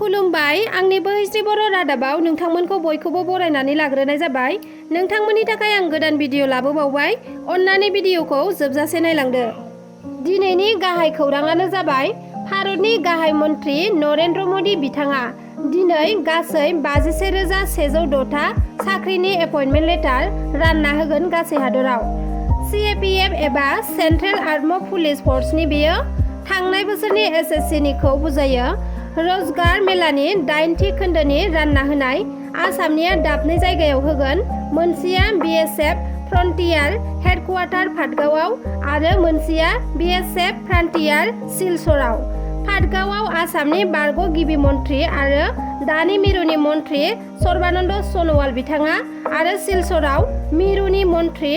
खुलुमबाय आंनि बैस्रि बर' रादाबाव नोंथांमोनखौ बयखौबो बरायनानै लाग्रोनाय जाबाय। नोंथांमोननि थाखाय आं गोदान भिडिअ लाबोबावबाय। अन्नानै भिडिअखौ जोबजासे नायलांदो। दिनैनि गाहाय खौराङानो जाबाय भारतनि गाहाय मन्त्रि नरेन्द्र मदि बिथाङा दिनै गासै 52,106टा साख्रिनि एपइन्टमेन्ट लेटार रानना होगोन गासै हादराव। CAPF एबा सेन्ट्रेल आर्मड पुलिस फर्सनि बेयो थांनाय बोसोरनि SSCनिखौ बुजायो। रोजगार मेलानि 8थि खोन्दोनि रानना होनाय आसामनिया दाबनै जायगायाव होगोन। मोनसेया BSF फ्रन्टियार हेडक्वार्टार पाटगावआव आरो मोनसेया BSF फ्रन्टियार सिलचराव। पाटगावआव आसामनि बारग' गिबि मन्त्रि आरो दानि मिरुनि मन्त्रि सर्बानन्द सन'वाल बिथाङा आरो सिलचराव मिरुनि मन्त्रि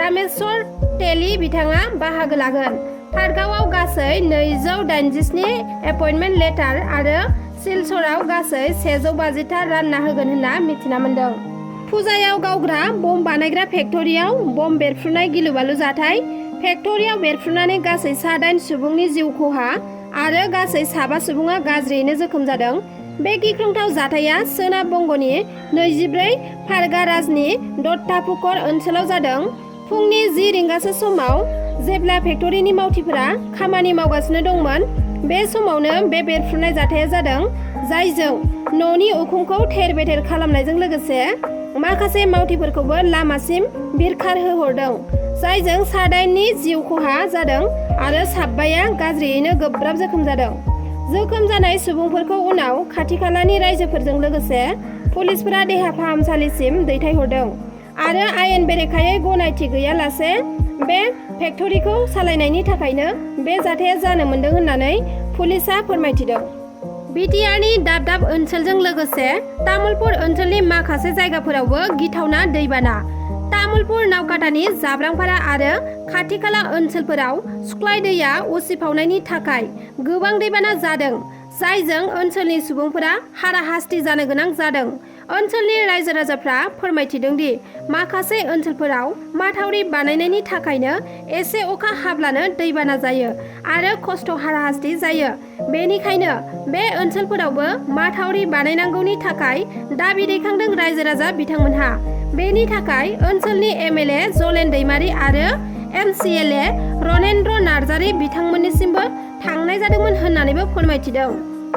रामेश्वर तेली बिथाङा बाहागो लागोन। पाटगावआव गासै 287 एपइन्टमेन्ट लेटार आरो सिलचराव गासै 150टा रानना होगोन होनना मिथिना मोन्दों। फुजायाव गावग्रा बम बानायग्रा फेक्टरियाव बम बेरफ्रुनाय गिलुबालु जाथाय। फेक्टरियाव बेरफ्रुनानै गासै 8 सुबुंनि जिउ खहा आरो गासै 7 सुबुङा गाज्रियैनो जोखोम जादों। बे गिख्रंथाव जाथाया सोनाब बंग'नि 24 फारगा राजनि दत्तापुकर ओनसोलाव जादों। फुंनि 10 रिंगासो समाव जेब्ला फेक्टरिनि मावथिफोरा खामानि मावगासिनो दंमोन बे समावनो बे बेरफ्रुनाय जाथाया जादों, जायजों न'नि उखुमखौ थेर-बेथेर खालामनायजों लोगोसे माखासे मावथिफोरखौबो लामासिम बिरखारहोहरदों, जायजों 8नि जिउ खहा जादों आरो 7या गाज्रियैनो गोब्राब जोखोम जादों। जोखोम जानाय सुबुंफोरखौ उनाव खाथि-खालानि रायजोफोरजों लोगोसे पुलिसफोरा देहा फाहामसालिसिम दैथायहरदों आरो आयेन बेरेखायै गनायथि गैयालासे बे फेक्टरिखौ सालायनायनि थाखायनो बे जाथाया जानो मोन्दों होननानै पुलिसआ फोरमायथिदों। बिटिआरनि दाब-दाब ओनसोलजों लोगोसे तामुलपुर ओनसोलनि माखासे जायगाफोरावबो गिथावना दैबाना। तामुलपुर नावकाटानि जाब्रांपारा आरो खाथि-खाला ओनसोलफोराव सुक्लाय दैया उसिफावनायनि थाखाय गोबां दैबाना जादों, जायजों ओनसोलनि सुबुंफोरा हाराहास्ति जानो गोनां जादों। ओनसोलनि रायजो-राजाफ्रा फोरमायथिदों दि माखासे ओनसोलफोराव माथावरि बानायनायनि थाखायनो एसे अखा हाब्लानो दैबाना जायो आरो खस्थ' हाराहास्ति जायो। बेनिखायनो बे ओनसोलफोरावबो माथावरि बानायनांगौनि थाखाय दाबि दैखांदों रायजो-राजा बिथांमोनहा। बेनि थाखाय ओनसोलनि MLA जलेन दैमारि आरो MCLA रनेन्द्र नार्जारी बिथांमोननिसिमबो थांनाय जादोंमोन होननानैबो फोरमायथिदों।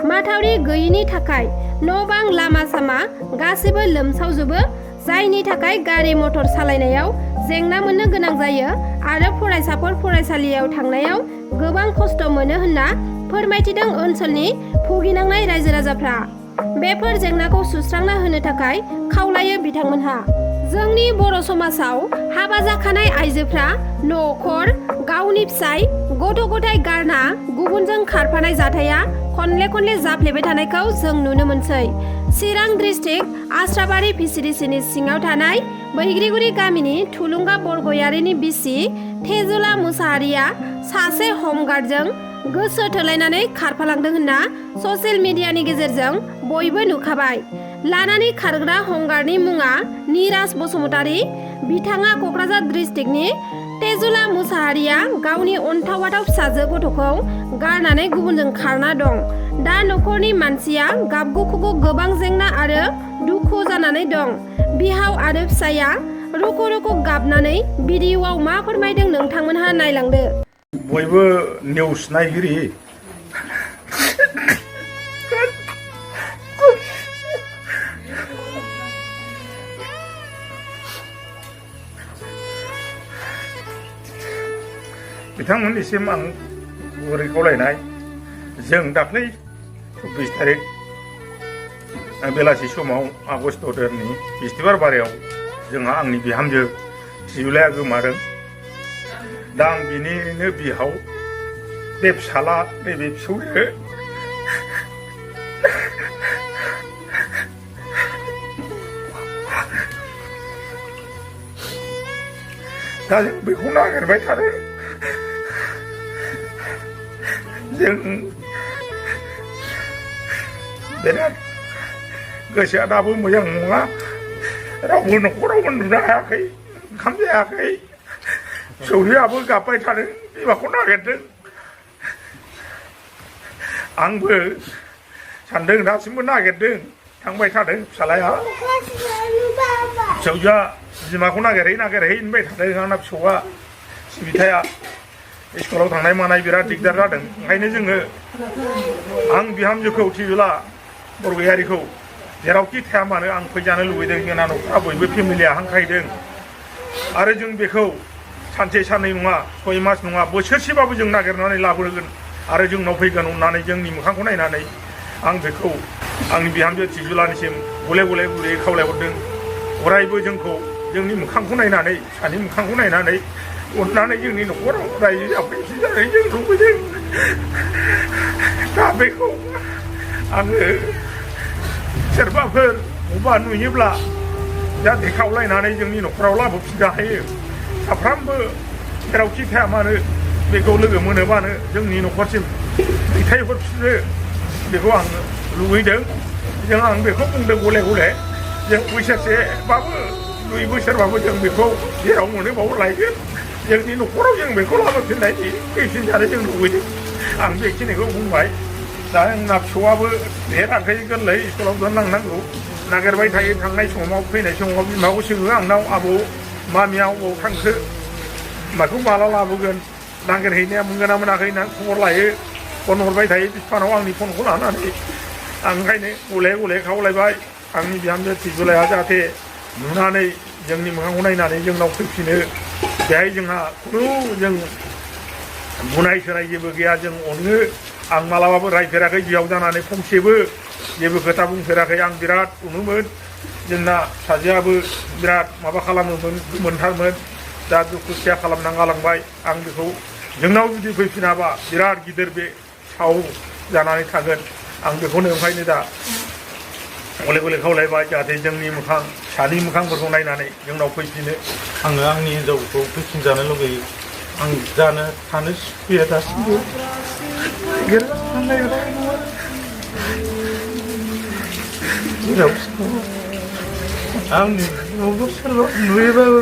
माथावरि गैयिनि थाखाय न'-बां, लामा-सामा गासैबो लोमसावजोबो, जायनि थाखाय गारि-मटर सालायनायाव जेंना मोननो गोनां जायो आरो फरायसाफोर फरायसालियाव थांनायाव गोबां खस्थ' मोनो होनना फोरमायथिदों ओनसोलनि भुगिनांनाय रायजो-राजाफ्रा। बेफोर जेंनाखौ सुस्रांना होनो थाखाय खावलायो बिथांमोनहा। जोंनि बर' समाजाव हाबा जाखानाय आइजोफ्रा न'खर, गावनि फिसाय, गथ'-गथाय गारना गुबुनजों खारफानाय जाथाया खनले-खनले जाफ्लेबाय थानायखौ जों नुनो मोनसै। चिरां डिस्ट्रिक्ट आस्राबारि VCDCनि सिङाव थानाय बैग्रिगुरि गामिनि थुलुंगा बरगयारिनि बिसि थेजुला मुसाहारिया सासे हमगार्डजों गोसो थोलायनानै खारफालांदों होनना ससियेल मिडियानि गेजेरजों बयबो नुखाबाय। लानानै खारग्रा हमगार्डनि मुङा निराज बसुमतारी। बिथाङा क'क्राझार डिस्ट्रिक्टनि। तेजुला मुसाहारिया गावनि अनथाव-बाथाव फिसाजो गथ'खौ गारनानै गुबुनजों खारना दं। दा न'खरनि मानसिया गाबगु-खुगु गोबां जेंना आरो दुखु जानानै दं। बिहाव आरो फिसाया रुखु-रुखु गाबनानै भिडिअ'आव मा फोरमायदों नोंथांमोनहा नायलांदो। बयबो निउस नायगिरि बिथांमोननिसिम आं गुरै खावलायनाय, जों दाख्लै 24 तारिख बेलासि समाव आगस्ट दाननि बिस्तिबार बारायाव जोंहा आंनि बिहामजो फिजुलाया गोमादों। दा आं बिनिनो बिहाव, बे फिसाला, नैबे फिसौजो दा जों बेखौ नागिरबाय थादों। जों बिराद गोसोआ दाबो मोजां नङा। रावबो न'खराव उन्दुनो हायाखै, ओंखाम जायाखै। फिसौजोआबो गाबबाय थादों, बिमाखौ नागिरदों। आंबो सानदों दासिमबो नागिरदों थांबाय थादों फिसालाया फिसौजोआ बिमाखौ नागिरै होनबाय थादों आंना फिसौआ सिबिथाया स्कुलाव थांनाय मानाय बिराद दिगदार जादों ओंखायनो जोङो आं बिहामजोखौ थिजुला बरगयारिखौ जेरावखि थाया मानो आं फैजानो लुबैदों जोंना न'खरा बयबो फेमिलिया हांख्रायदों आरो जों बेखौ सानसे साननै नङा 6 मास नङा बोसोरसेबाबो जों नागिरनानै लाबोगोन आरो जोंनाव फैगोन अननानै जोंनि मोखांखौ नायनानै आं बेखौ आंनि बिहामजो थिजुलानिसिम गले गले गुरैयै खावलायहरदों अरायबो जोंखौ जोंनि मोखांखौ नायनानै सानि मोखांखौ नायनानै अननानै जोंनि न'खराव रायजो जाफैनानै जों लुबैदों दा बेखौ आङो सोरबाफोर बबेबा नुयोब्ला जाहाथे खावलायनानै जोंनि न'खराव लाबोफिननो हायो साफ्रामबो जेरावखि थाया मानो बेखौ लोगो मोनोबानो जोंनि न'खरसिम दैथायहरफिनो बेखौ आं लुबैदों जों आं बेखौ बुंदों गले गले जों बोसोरसेबाबो 2 बोसोरबाबो जों बेखौ जेराव मोनो बाव लायगोन जोंनि न'खराव जों बेखौ लाबोफिननायनि फैफिनजानो जों लुबैदों आं बेखिनिखौ बुंबाय दा आंना फिसौआबो देराखै गोरलै स्कुलाव दोनलांनांगौ नागिरबाय थायो थांनाय समाव फैनाय समाव बिमाखौ सोङो आंनाव आबौ मामियाव बबाव थांखो माखौ माला लाबोगोन नागिरहैनाया मोनगोना मोनाखै होनना खबर लायो फन हरबाय थायो बिफानाव आंनि फनखौ लानानै आं ओंखायनो गले गले खावलायबाय आंनि बिहामजो थिजुलाया जाहाथे नुनानै जोंनि मोखांखौ नायनानै जोंनाव फैफिनो बेहाय जोंहा खुनु जों बुनाय सोनाय जेबो गैया जों अनो आं मालाबाबो रायफेराखै बियाव जानानै फंसेबो जेबो खोथा बुंफेराखै आं बिराद अनोमोन जोंना फिसाजोआबो बिराद माबा खालामोमोन मोनथारमोन दा दुखुथिया खालामना गालांबाय आं बेखौ जोंनाव जुदि फैफिनाबा बिराद गिदिर बे साव जानानै थागोन आं बेखौनो ओंखायनो दा गले गले खावलायबाय जाहाथे जोंनि मोखां फिसानि मोखांफोरखौ नायनानै जोंनाव फैफिनो आङो आंनि हिन्जावखौ फैफिनजानो लुगैयो आं जानो थानो सुखुयो दासिमबो आंनि न'खौ सोरबा नुयोबाबो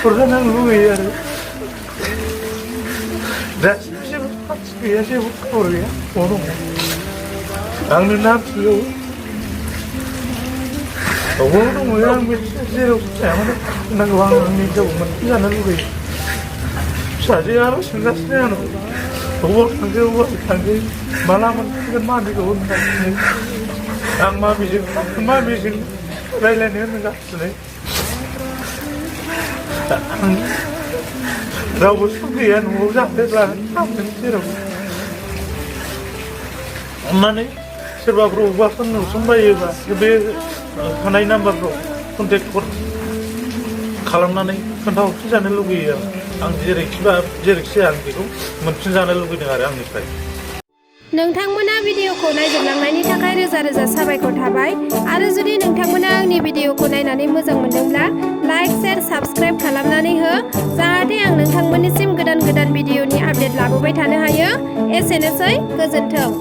हरजानो लुगैयो आरो दासिमबो जेबो खाथि गैया जेबो खबर गैया दङ आंनो नांगौ बबाव दङ आं बे जेराव थाया माने नांगौ आं आंनि हिन्जावखौ मोनफिनजानो लुगैयो फिसाजोआल' सोंगासिनो आंनाव बबाव थांखो माला मोनफिनगोन मामिखौ होनगासिनो आं मामिजों रायज्लायनो होनगासिनो रावबो सम गैया न'आव जाफैब्ला थांगोन जेराव अननानै सोरबाफोर बबेबाफोर नुसनबायोबा बे थानाय नाम्बारफ्राव कन्टेक्ट खालामनानै खोन्थाहरफिनजानो लुगैयो आं जेरैखि आं बेखौ मोनफिनजानो लुगैदों आरो आंनिफ्राय नोंथांमोना भिडिअखौ नायजोबलांनायनि थाखाय रोजा रोजा साबायखर थाबाय आरो जुदि नोंथांमोना आंनि भिडिअखौ नायनानै मोजां मोनदोंब्ला लाइक शेयार साबस्क्राइब खालामनानै हो जाहाथे आं नोंथांमोननिसिम गोदान भिडिअनि आपडेट लाबोबाय थानो हायो एसेनोसै गोजोन्थों।